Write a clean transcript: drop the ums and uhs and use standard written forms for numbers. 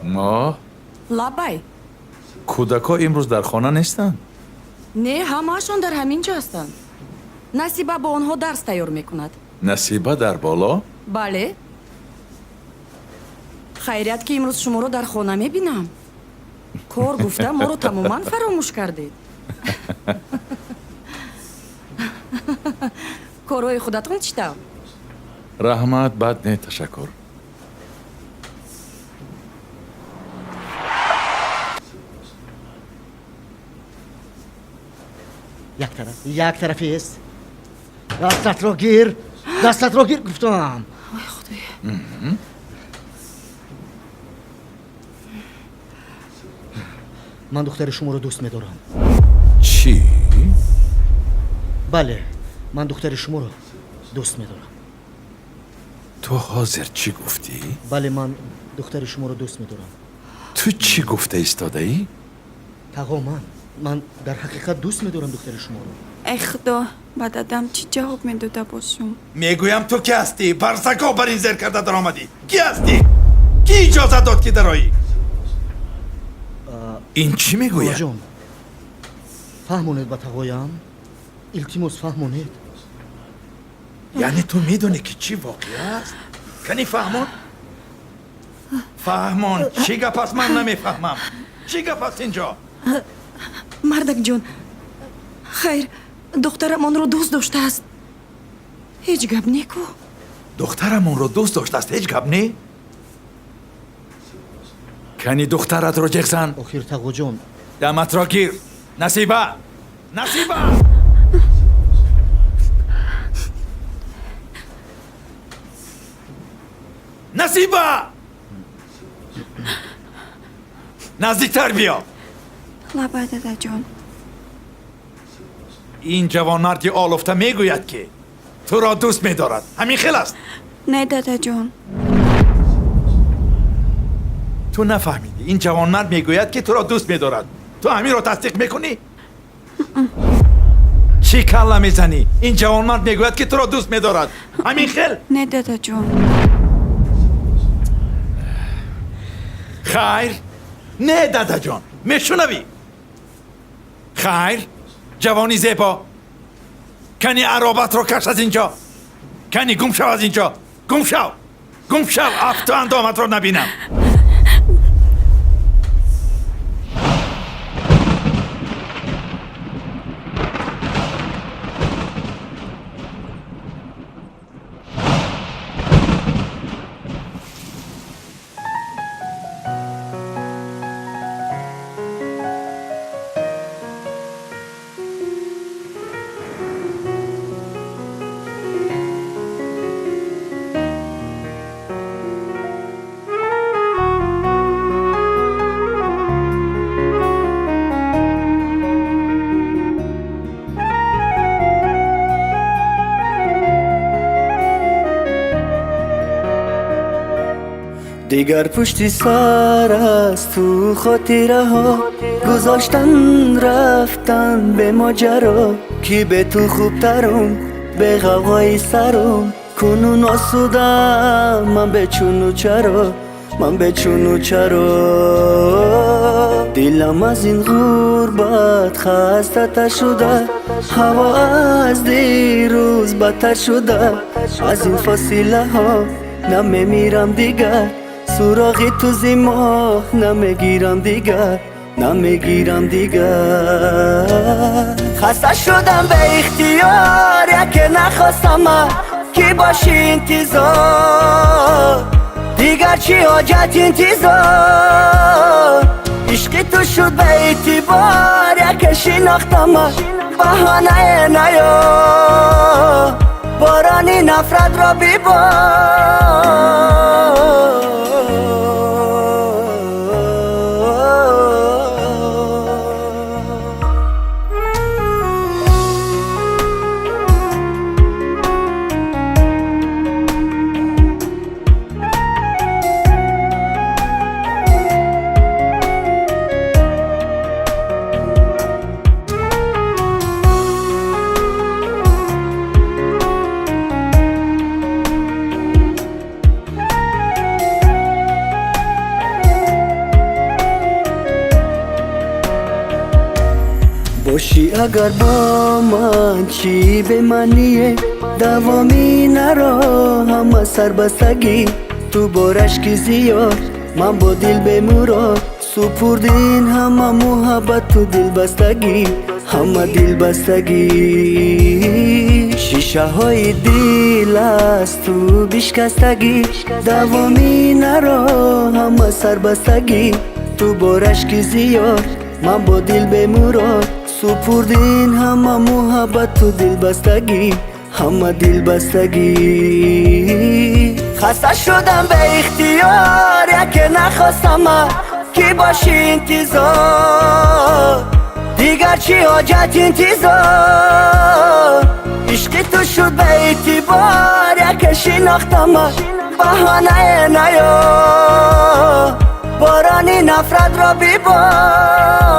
Моҳ? Лаббай. Кӯдакҳо имрӯз дар хона нестанд? Не, ҳамаашон дар ҳамин ҷо ҳастанд. Насиба бо онҳо дарс тайёр мекунад. Насиба дар боло? Бале. Хайрият, ки имрӯз шуморо дар хона мебинам. Кор гуфта моро тамоман фаромӯш кардед. Корҳои худатон чӣ тавр? Раҳмат, бад не, ташаккур. Як тараф, як тарафист. Дастатро гир, дастатро гир, гуфтам. Ой, худоё! Ман духтари шуморо дӯст медорам. Чӣ? Бале, ман духтари шуморо дӯст медорам. Ту ҳозир чӣ гуфтӣ? Бале, ман духтари шуморо дӯст медорам. Ту чӣ гуфта истодаӣ? Тағо, ман дар ҳақиқат дӯст медорам духтари шуморо. Эй худо, ба дадам чӣ ҷавоб медода бошум? Мегӯям, ту ки ҳастӣ? Барзако бар ин зер карда даромадӣ. Кӣ ҳастӣ? Кӣ иҷозат дод, ки дароӣ? Ин чӣ мегӯяд? Холаҷон, фаҳмонед ба тағоям, илтимос, фаҳмонед. Яъне ту медонӣ, ки чӣ воқеа аст? Кани фаҳмон, фаҳмон, чӣ гап аст? Ман намефаҳмам, чӣ гап аст инҷо. Мардакҷон, хайр, духтарам онро дӯст доштааст, ҳеҷ гап не ку. Духтарам онро дӯст доштааст, ҳеҷ гап не? Кани духтаратро ҷеғ зан. Охир, тағоҷон. Даматро гир! Насиба, Насиба! Насиба, наздиктар биё. Лаббай, дадаҷон. Ин ҷавонмарди олуфта мегӯяд, ки туро дӯст медорад. Ҳамин хел аст? Не, дадаҷон. Ту нафаҳмидӣ. Ин ҷавонмард мегӯяд, ки туро дӯст медорад. Ту ҳаминро тасдиқ мекунӣ? Чӣ калла мезанӣ? Ин ҷавонмард мегӯяд, ки туро дӯст медорад. Ҳамин хел? Не, дадаҷон. Хайр, не, дадаҷон, мешунавӣ? Хайр, ҷавони зебо, кани аробатро каш аз инҷо. Кани гум шав аз инҷо, гум шав, гум шав, афту андоматро набинам. Дигар пушти сар аз ту хотираҳо гузоштан, рафтан бе моҷаро, ки бе ту хубтарум, бе ғавғои сарум. Кунун осудам ман бечуну чаро, ман бечуну чаро. Дилам аз ин ғурбат хастатар шуда, ҳаво аз дирӯз бадтар шуда. Аз ин фосилаҳо намемирам дигар, суроғи ту зи моҳ намегирам дигар, намегирам дигар. Хаста шудам бе ихтиёр, яке нахостам ман, ки боши интизор. Дигар чӣ ҳоҷат интизор? Ишқи ту шуд бе эътибор, яке шинохтам ман, баҳонае наё, борони нафратро бибор. Бошӣ агар бо ман, чӣ бемаъние? Давоми наро ҳама сарбастагӣ. Ту бо рашки зиёд, ман бо дил бемурод. Супурдин ҳама муҳаббату дилбастагӣ, ҳама дилбастагӣ. Шишаҳои дил аз ту бишкастагӣ. Давоми наро ҳама сарбастагӣ. Ту бо рашки зиёд, ман бо дил бемурод. Супурдин ҳама муҳаббату дилбастагӣ, ҳама дилбастагӣ. Хаста шудам беихтиёр, яке нахостама, ки бошӣ интизор. Дигар чӣ ҳоҷат интизор? Ишқи ту шуд беэътибор, яке шинохтама, баҳонае наё, борони нафратро бибор.